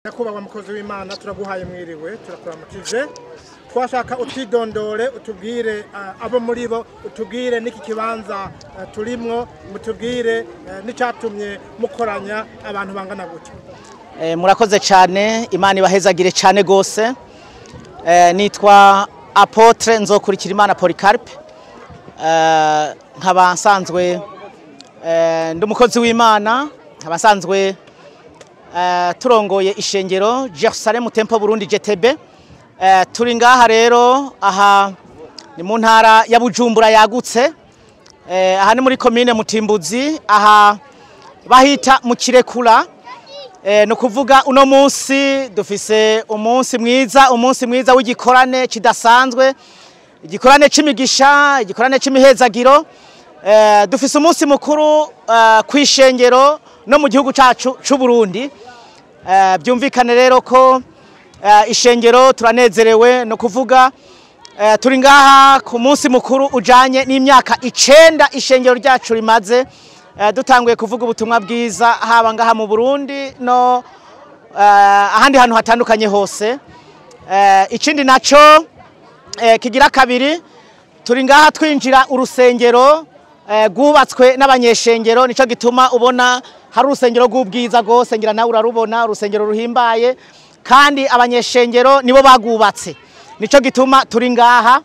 Nyakubahwa mukozi w'Imana, turaguhaye mwiriwe, turakuramukije. Twashaka utwidondore, utubwire abo muri bo, utubwire n'iki kibanza turimwo, mutubwire n'icatumye mukoranya abantu bangana gutya. Murakoze cyane, Imana ibahezagire cyane gose. Nitwa Apôtre Nzokurikira Imana Polycarpe, nkaba nsanzwe ndi umukozi w'Imana, nkaba nsanzwe turongoye ishengero Jerusalem Temple Burundi, JTB. Turi ngaha rero, aha ni mu ntara ya Bujumbura yagutse. Aha ni muri komine Mutimbuzi, aha bahita mu Kirekura. Ni ukuvuga uno munsi dufise umunsi mwiza, umunsi mwiza w'igikorane kidasanzwe, igikorane c'imigisha, igikorane c'imihezagiro. Dufise umunsi mukuru kw'ishengero no mu gihugu cacu c'u Burundi. Byumvikane rero ko ishengero turanezerewe. No kuvuga turi ngaha ku munsi mukuru ujanye n'imyaka 9 ishengero ryacu rimaze dutanguye kuvuga ubutumwa bwiza, haba ngaha mu Burundi no ahandi hantu hatandukanye hose. Ikindi naco kigira kabiri, turi ngaha twinjira urusengero rwubatswe n'abanyeshengero. Nico gituma ubona hari urusengero rw'ubwiza rwose, ngira nawe urarubona, urusengero ruhimbaye, kandi abanyeshengero nibo bagwubatse, nico gituma turi ngaha.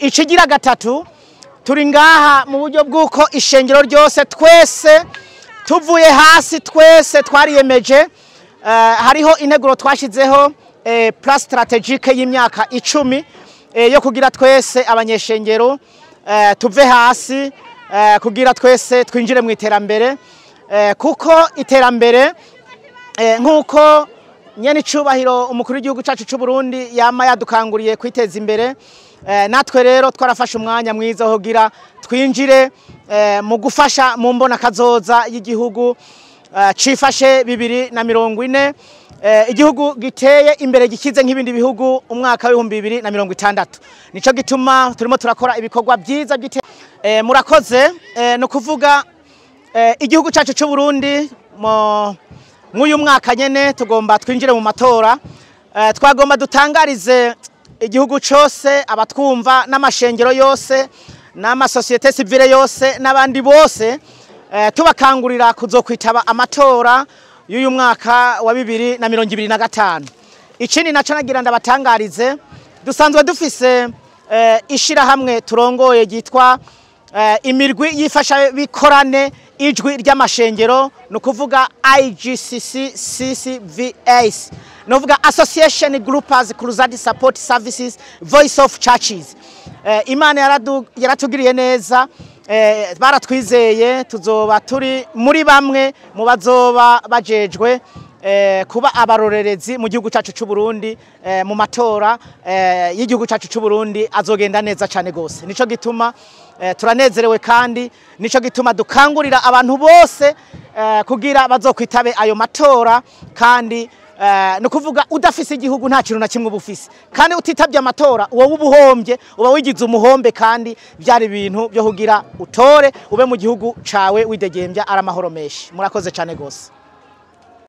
Ikigira gatatu, turi ngaha mu buryo bw'uko ishengero ryose twese tuvuye hasi, twese twariyemeje. Hariho integuro twashyizeho, plan stratégique y'imyaka 10 yo kugira twese abanyeshengero tuve hasi kugira twese twinjire mu iterambere, kuko iterambere nk'uko nyene icubahiro umukuru w'igihugu cacu c'u Burundi yama yadukanguriye kwiteza imbere, natwe rero twarafashe umwanya mwiza wo kugira twinjire mu gufasha mu mbona kazoza y'igihugu cifashe 2040, igihugu giteye imbere, gikize nk'ibindi bihugu, umwaka w'2060. Nico gituma turimo turakora ibikorwa byiza. Murakoze. No kuvuga igihugu cacu c'u Burundi mw'uyu mwaka nyene tugomba twinjire mu matora. Twagomba dutangarize igihugu cose, abatwumva n'amashengero yose n'amasosiyete sivile yose n'abandi bose, tubakangurira kuzokwitaba amatora y'uyu mwaka wa 2025. Ikindi naco nagira ndabatangarize, dusanzwe dufise ishirahamwe turongoye ryitwa imirwi yifasha bikorane ijwi ry'amashengero, ni ukuvuga IGCC CCVS, ni ukuvuga Association Groupers Crusade Support Services Voice of Churches. Imana yaratugiriye neza, baratwizeye, tuzoba turi muri bamwe mu bazoba bajejwe kuba abarorerezi mu gihugu cyacu cy'u Burundi mu matora y'igihugu cyacu cy'u Burundi azogenda neza cyane gose. Nico gituma turanezerewe, kandi nico gituma dukangurira abantu bose kugira bazokwitabe ayo matora. Kandi ni ukuvuga udafise igihugu nta kintu na kimwe uba ufise, kandi utitabye amatora uwo uba uhombye, uba wigize umuhombe, kandi byari ibintu byo kugira utore ube mu gihugu cawe widegembya, ari amahoro menshi. Murakoze cyane gose.